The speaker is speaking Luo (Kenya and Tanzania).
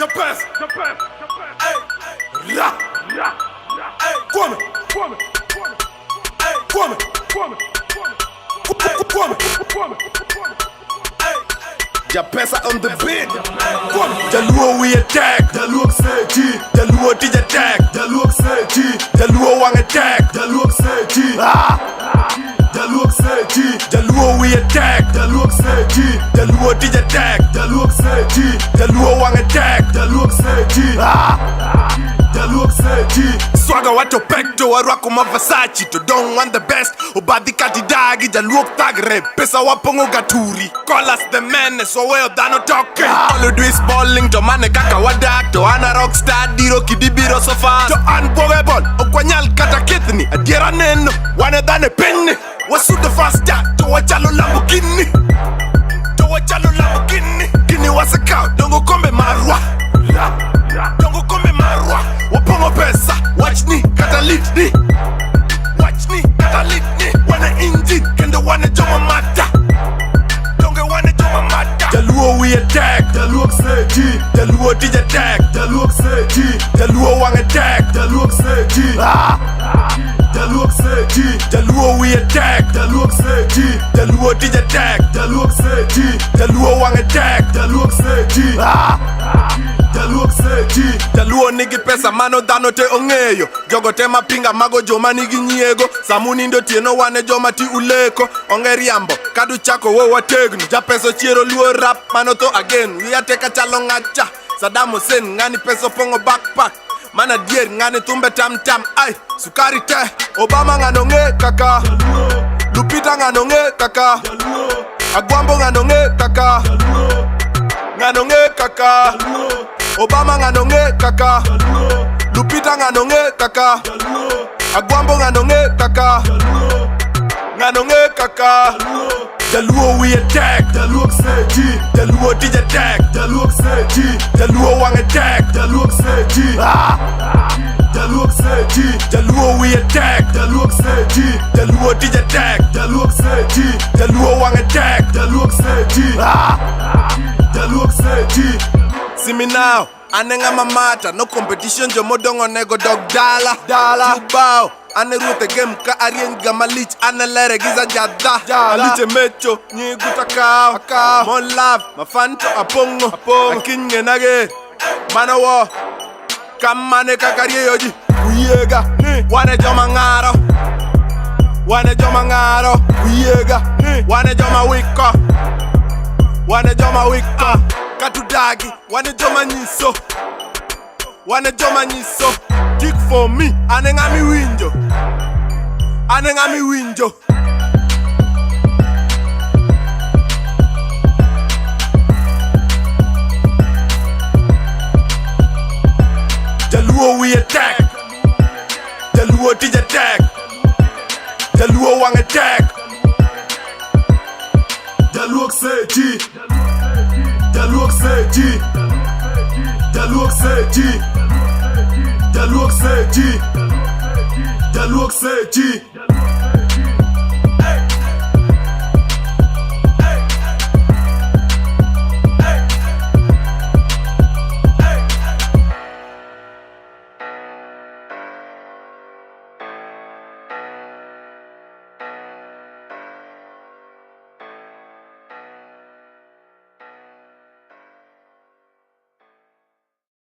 Japes. Hey. Ra. Hey. Kwame. Kwame. Hey. Kwame. Kwame. Kwame. Kwame. Japesa on the beat. Kwame. Jaluo we attack. Jaluo sechi, Jaluo tije tek. Jaluo sechi, Jaluo wang'e tek. Jaluo sechi, Ah. Jaluo sechi, Jaluo we attack. Jaluo sechi, Jaluo tije tek. Jaluo sechi, Jaluo wang'e tek. Jaluo sechi, Ah. Jaluo sechi, Swaga wacho pek to warwako ma Versace to don't want the best obadhi kati dagi jaluok thagre pesa wapong'o gaturi call us the menace waweyo dhano toke all we do is balling to mane kaka wadak to an a rockstar diro kidibiro so fast to unbogable ok wanyal kata kethni adiera neno wan e dhano e pinyni wasudo faster to wachalo Lamborghini to wachalo Lamborghini gini wasekawo dongo kombe marwa dongo kombe marwa wapong'o pesa wachni kata litni wachni kata litni wane engine kendo wane joma mata donge wane joma mata Jaluo wiye tek. Jaluo sechi, Jaluo tije tek. Jaluo sechi, Jaluo wang'e tek. Jaluo sechi, Ah. Jaluo sechi, Jaluo wiye tek. Jaluo sechi, Jaluo tije tek. Jaluo sechi, Jaluo wang'e tek. Jaluo sechi, Ah. Jaluo sechi, Jaluo nigi pesa mano dhano te ong'eyo jogo te mapinga mago joma nigi nyiego samunindo otieno wane joma ti uleko onge riambo kaduchako wo wategno japesa ochiero luo rap mano tho again wiya te kachalo ng'acha Saddam Hussein ng'ani pesa opong'o backpack mana dier ng'ani thumbe tam tam ai sukari te Obama ng'ano ng'e kaka Lupita ng'ano ng'e kaka Agwambo ng'ano ng'e kaka ng'ano ng'e kaka Obama ng'ano ng'e kaka Lupita ng'ano ng'e kaka Agwambo ng'ano ng'e kaka ng'ano ng'e kaka Jaluo wiye tek. Jaluo sechi, Jaluo tije tek. Jaluo sechi, Jaluo wang'e tek. Jaluo sechi, Ah. Jaluo sechi, Jaluo wiye tek. Jaluo sechi, Jaluo tije tek. Jaluo sechi, Jaluo wang'e tek. Jaluo sechi, Ah. Jaluo sechi, See me now, ane ng'ama mata no competition jomodong' onego dog dala dala bao ane ruoth e game ka arieny ga malich ane lere gi za jadha aliche mecho nyiguta kaw akaw mon love mafanto apong'o akiny ng'enage mano wo kamane kaka rieyo ji uyiega ni wane joma ng'aro wane joma ng'aro uyiega ni wane joma wiko wane joma wiko katudagi wane joma nyiso wane joma nyiso tik for me ane ng'ami winjo ane ng'ami winjo Jaluo wiye tek. Jaluo tije tek. Jaluo wang'e tek. Jaluo sechi, Jaluo sechi, Jaluo sechi, Jaluo sechi, Jaluo sechi.